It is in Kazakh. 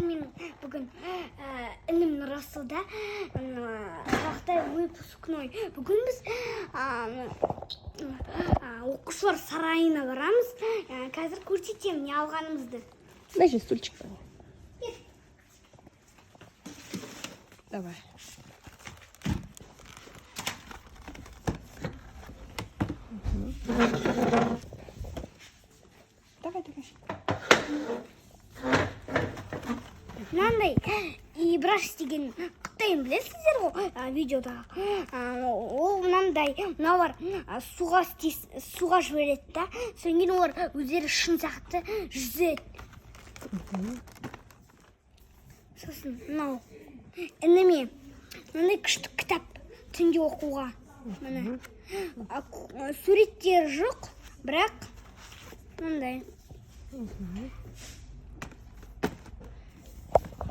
Мен бүгін інім Нұрасылда сабақта выпускной. Бүгін біз оқушылар сарайына барамыз. Қазір көрсетемін не алғанымызды. Мына жерде стульчик бар. Давай. Давай, давай. Мынандай ибраш деген қытайын білесіздер ғой, видеодағы. Ол мынандай мыналар суға суға жібереді да, содан кейін олар өздері шын сияқты жүзеді. Сосын мынау ініме мынандай күшті кітап түнде оқуға, міне. Суреттері жоқ, бірақ мындай.